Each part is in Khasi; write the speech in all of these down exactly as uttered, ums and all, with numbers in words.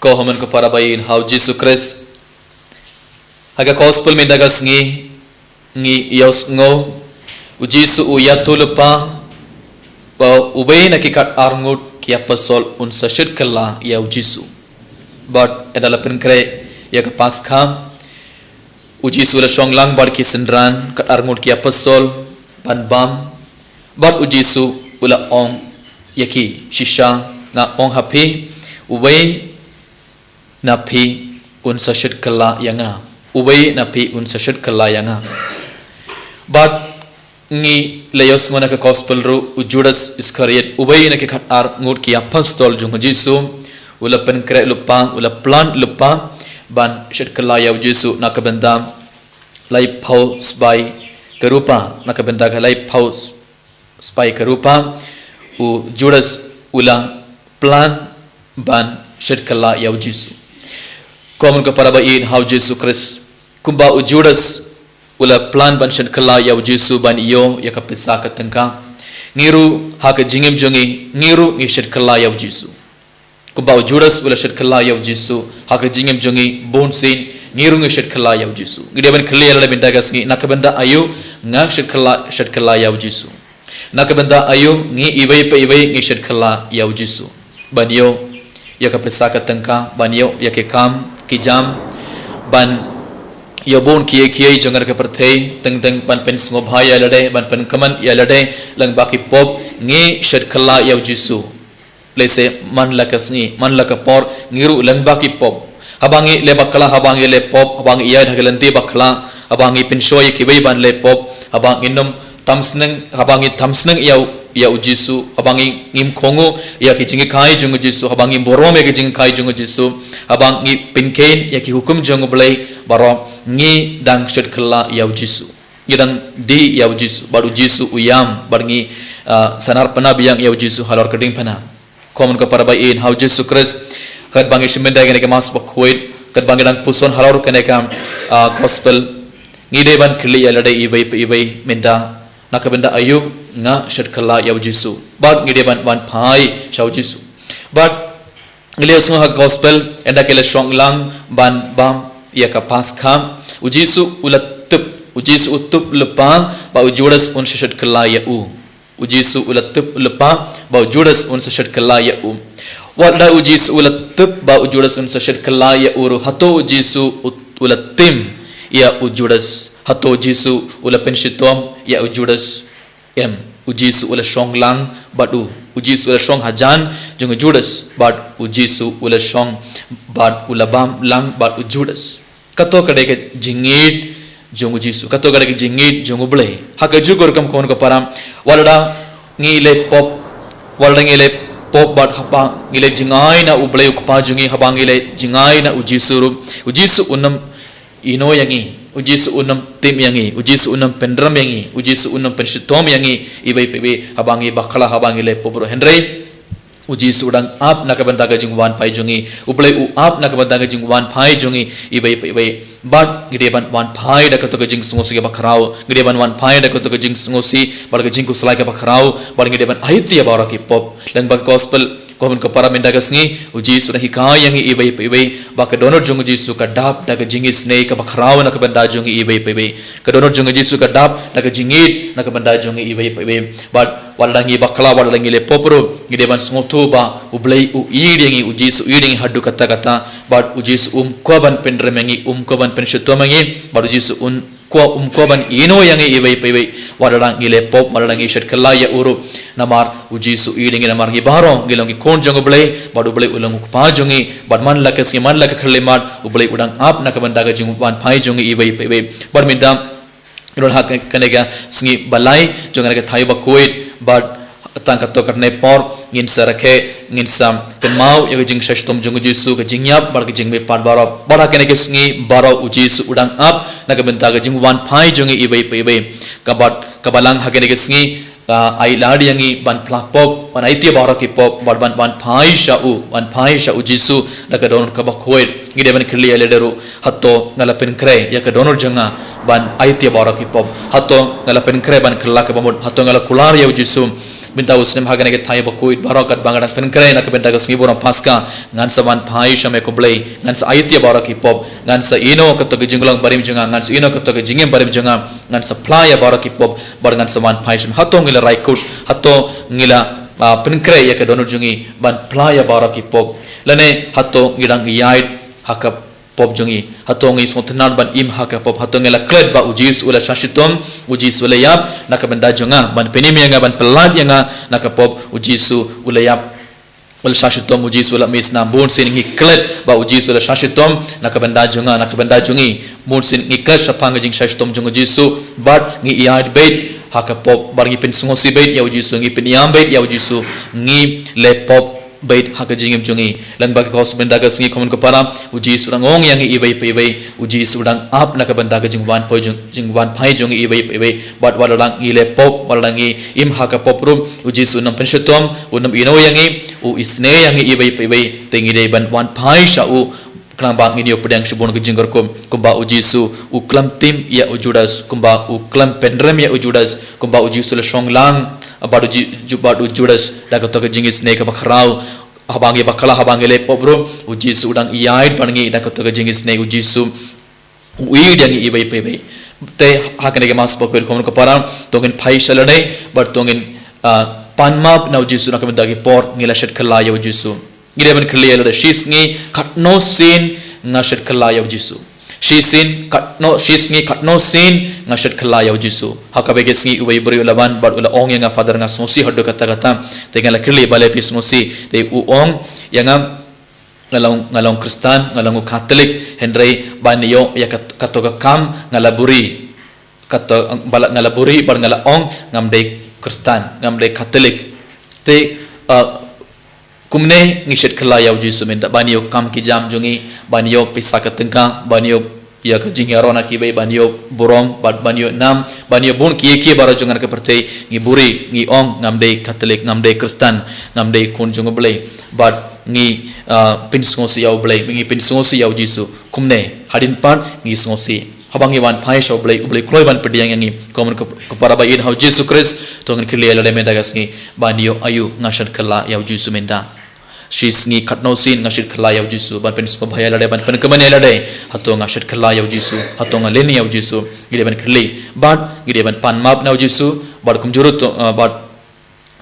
Ko hynmen ko para ba ïeit ha u Jisu Khrist. Ha ka gospel mynta ka sngi ngi ïohsngew u Jisu u ïathuh lypa ba uwei na ki khatar ngut ki apostol un sa shit kylla ïa u Jisu. Bad ynda la pynkhreh ïa ka Paskha, u Jisu u la shong lang bad ki synran khatar ngut ki apostol ban bam. Bad u Jisu u la ong ïa ki, shisha nga ong ha phi, uwei na phi un sa shit kylla ïa nga. Uwei na phi un sa shit kylla ïa nga. Bad ngi la ïohsngew na ka gospel ruh u Judas Iskariot, uwei na ki khatar ngut ki apostol jong u Jisu, u la pynkhreh lypa, u la plan lypa ban shit kylla ïa u Jisu na ka bynta laiphew sbai ka rupa, na ka bynta ka laiphew sbai ka rupa, u Judas u la plan ban shit kylla ïa u Jisu. Ko hynmen ko para ba ïeit ha u Jisu Khrist, kumba u Judas u la plan ban shit kylla ïa u Jisu ban ïoh ïa ka pisa ka tyngka, ngi ruh ha ka jingim jong ngi, ngi ruh ngi shit kylla ïa u Jisu. Kumba u Judas u la shit kylla ïa u Jisu, ha ka jingim jong ngi bun sien ngi ruh ngi shit kylla ïa u Jisu. Ngi dei ban kylli ïa lade mynta ka sngi, na ka bynta aïu nga shit kylla, shit kylla ïa u Jisu? Na ka bynta aïu ngi iwei pa iwei ngi shit kylla ïa u Jisu? Ban ïoh ïa ka pisa ka tyngka, ban ïoh ïa ki kam ki jam, ban ïoh bun kiei kiei jong ka pyrthei, teng teng ban pynsngewbha ïa lade, ban pynkmen ïa lade lyngba ki pop, ngi shit kylla ïa u Jisu. Lehse man la ka sngi, man la ka por, ngi ruh lyngba ki pop. Haba ngi leh bakla, haba ngi leh pop, haba ngi ïaid ha ki lynti bakla, haba ngi pynshoi ïa kiwei ban leh pop, haba ngin ym tam sneng, haba ngi tam sneng ïa u, ïa u Jisu, haba ngi, ngim kohnguh ïa ki jinghikai jong u Jisu, haba ngi burom ïa ki jinghikai jong u Jisu, haba ngi pynkheiñ ïa ki hukum jong u Blei baroh, ngi dang shit kylla ïa u Jisu. Ngi dang dih ïa u Jisu, bad u Jisu u ïam, bad ngi, ah, sanar pynbiang ïa u Jisu halor ka diengphna. Ko hynmen ko para ba ïeit ha u Jisu Khrist, katba ngi shim bynta ïa kane ka Mass Bakhuid, katba ngi dang puson halor kane ka, ah, gospel, ngi dei ban kylli ïa lade iwei pa iwei mynta, na ka bynta aïu nga shit kylla ïa u Jisu. Bad ngi dei ban wan phai sha u Jisu. Bad ngi la ïohsngew ha ka gospel, ynda ki la shong lang ban bam ïa ka Paskha, u Jisu u la tip, u Jisu u tip lypa ba u Judas un sa shit kylla ïa u. U Jisu u la tip lypa ba u Judas un sa shit kylla ïa u. Wat la u Jisu u la tip ba u Judas un sa shit kylla ïa u ruh, hato u Jisu u, u la tim ïa u Judas? Hato u Jisu u la pynshitom ïa u Judas? Em, u Jisu u la shong lang bad u. U Jisu u la shong hajan jong u Judas, bad u Jisu u la shong bad u la bam lang bad u Judas. Kato ka dei ka jingïeit jong u Jisu, kato ka dei ka jingïeit jong u Blei. Ha kajuh ka rukom, ko hynmen ko para, wat la ngi leh pop, wat la ngi leh pop bad haba ngi leh jingai na u Blei u Kpa jong ngi, haba ngi leh jingai na u Jisu ruh, u Jisu un ym ïehnoh ïa ngi, u Jisu un ym tim ïa ngi, u Jisu un ym pynrem ïa ngi, u Jisu un ym pynshitom ïa ngi iwei pa iwei, haba ngi bakla, haba ngi leh pop ruh. Hynrei u Jisu u dang ap na ka bynta ka jingwan phai jong ngi. U Blei u ap na ka bynta ka jingwan phai jong ngi iwei pa iwei. Bad ngi dei ban wan phai da kato ka jingsngewsih kaba khraw, ngi dei ban wan phai da kato ka jingsngewsih bad ka jingkhuslai kaba khraw, bad ngi dei ban aiti ïa baroh ki pop. Lyngba ka gospel, ko hynmen ko para, mynta ka sngi u Jisu u dang hikai ïa ngi iwei pa iwei ba ka dohnud jong u Jisu ka dap da ka jingisynei kaba khraw na ka bynta jong ngi iwei pa iwei. Ka dohnud jong u Jisu ka dap da ka jingïeit na ka bynta jong ngi iwei pa iwei. Bad wat la ngi bakla, wat la ngi leh pop ruh, ngi dei ban sngewthuh ba u Blei u ïeit ïa ngi, u Jisu u ïeit ïa ngi haduh katta katta. Bad u Jisu um kwah ban pynrem ïa ngi, um kwah ban pynshitom ïa ngi, bad u Jisu un kwah, um kwah ban ïehnoh ïa ngi iwei pa iwei, wat la ngi leh pop, wat la ngi shit kylla ïa u ruh. Namar u Jisu u ïeit ïa ngi, namar ngi baroh ngi long ki khun jong u Blei, bad u Blei u long u Kpa jong ngi. Bad man la ka sngi, man la ka khyllipmat, u Blei u dang ap na ka bynta ka jingwan phai jong ngi iwei pa iwei. Bad mynta ngi don ha kane ka sngi ba lai jong kane ka Thaiñ Bakhuid, bad tang katto katne por ngin sa rakhe, ngin sa kynmaw ïa ka jingshah shitom jong u Jisu, ka jingïap bad ka jingmihpat baroh. Bad ha kane ka sngi baroh u Jisu u dang ap na ka bynta ka jingwan phai jong ngi iwei pa iwei. Kaba, kaba lang ha kane ka sngi, ah, ai lad ïa ngi ban phla pop, ban aiti ïa baroh ki pop, bad ban, ban phai sha u, ban phai sha u Jisu da ka dohnud kaba khuid. Ngi dei ban kylli ïa lade ruh, hato nga la pynkhreh ïa ka dohnud jong nga ban aiti ïa baroh ki pop? Hato nga la pynkhreh ban kylla kaba mut? Hato nga la kular ïa u Jisu Mynta u snem ha kane ka thaiñ bakhuid baroh katba nga dang pynkhreh na ka bynta ka sngi burom Paska, ngan sa wan phai sha me ko Blei, ngan sa aiti ïa baroh ki pop, ngan sa ïehnoh kato ka jinglong barim jong nga, ngan sa ïehnoh kato ka jingim barim jong nga, ngan sa phla ïa baroh ki pop, bad ngan sa wan phai sha me. Hato ngi la rai kut, hato ngi la, ah, pynkhreh ïa ka dohnud jong ngi ban phla ïa baroh ki pop, lane hato ngi dang ïaid ha ka pop jong ngi? Hato ngi sngewtynnad ban im ha ka pop? Hato ngi la klet ba u Jisu u la shah shitom, u Jisu u la ïap na ka bynta jong nga, ban pynim ïa nga, ban pyllait ïa nga na ka pop? U Jisu u la ïap, u la shah shitom, u Jisu u la mih snam. Bun sien ngi klet ba u Jisu u la shah shitom na ka bynta jong nga, na ka bynta jong ngi. Bun sien ngi klet shaphang ka jingshah shitom jong u Jisu, bad ngi ïaid beit ha ka pop, bad ngi pynsngewsih beit ïa u Jisu, ngi pynïam beit ïa u Jisu, ngi leh pop beit ha ka jingim jong ngi. Lyngba ka khos bynta ka sngi, ko mon ko para, u Jisu u dang ong ïa ngi iwei pa iwei, u Jisu u dang ap na ka bynta ka jingwan phai jong, jingwan phai jong ngi iwei pa iwei. Bad wat la dang ngi leh pop, wat la dang ngi im ha ka pop ruh, u Jisu un ym pynshitom, un ym ïehnoh ïa ngi, u isynei ïa ngi iwei pa iwei. Te ngi dei ban wan phai sha u, khnang ba ngin ïoh pdiang shibun ki jingkyrkhu, kumba u Jisu u khlem tim ïa u Judas, kumba u khlem pynrem ïa u Judas, kumba u Jisu u la shong lang bad u Ji-, Ju-, bad u Judas da kato ka jingisynei kaba khraw. Haba ngi bakla, haba ngi leh pop ruh, u Jisu u dang ïaid bad ngi da kato ka jingisynei. U Jisu u ïeit ïa ngi iwei pa iwei. Te ha kane ka Mass bakhuid, ko mon ko para, to ngin phai sha lade, bad to ngin, ah, pan map na u Jisu na ka bynta ki por ngi la shet khyllai ïa u Jisu. Ngi dei ban kylli ïa lade, shisngi katno sien nga shet khyllai ïa u Jisu? Shisngi katno, shisngi katno sien nga shet khyllai ïa u Jisu? Ha kawei ka sngi uwei u briew u la wan bad u la ong ïa nga, Father, nga sngewsih haduh katta katta. Te nga la kylli, balei phi sngewsih? Te u ong ïa nga, nga long, nga long Khristan, nga long u Katholik, hynrei ban ïoh ïa kat-, kato ka kam nga la buri. Kato, ba la, nga la buri bad nga la ong ngam dei Khristan, ngam dei Katholik. Te, ah, kumne ngi shet khyllai ïa u Jisu mynta? Ban ïoh kam ki jam jong ngi, ban ïoh pisa ka tyngka, ban ïoh ïa ka jingïaroh na kiwei, ban ïoh burom, bad ban ïoh nam, ban ïoh bun ki, ki baroh jong ngi na ka pyrthei, ngi buri, ngi ong ngam dei Katholik, ngam dei Khristan, ngam dei khun jong u Blei. Bad ngi, ah, pynsngewsih ïa u Blei, ngi pynsngewsih ïa u Jisu. Kumne hadien pat ngi sngewsih. Haba ngi wan phai sha u Blei, u Blei u kloi ban pdiang ïa ngi. Ko mon ko para ba ïeit ha u Jisu Khrist, to ngin kylli ïa lade mynta ka sngi, ban ïoh aïu nga shet khyllai ïa u Jisu mynta? Shisngi katno sien nga shet khyllai ïa u Jisu? Ban pynsngewbha ïa lade, ban pynkmen ïa lade, hato nga shet khyllai ïa u Jisu? Hato nga leh ïa u Jisu? Ngi dei ban kylli. Bad ngi dei ban pan map na u Jisu. Bad kumjuh ruh to, ah, bad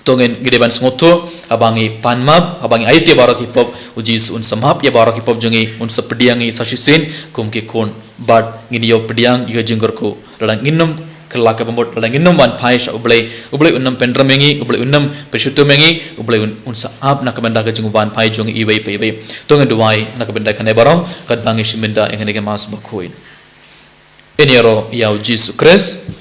to ngin, ngi dei ban sngewthuh, haba ngi pan map, haba ngi aiti ïa baroh ki pop, u Jisu un sa map ïa baroh ki pop jong ngi, un sa pdiang ïa ngi sa shisien kum ki khun. Bad ngin ïoh pdiang ïa ka jingkyrkhu. Lada ngin ym kylla kaba mut, lada ngin ym wan phai sha u Blei, u Blei un ym pynrem ïa ngi, u Blei un ym pynshitom ïa ngi, u Blei un, un sa ap na ka bynta ka jingwan phai jong ngi iwei pa iwei. To ngin duwai na ka bynta kane baroh katba ngi shim bynta ïa kane ka Mass bakhuid. Ngin ïaroh ïa u Jisu Khrist.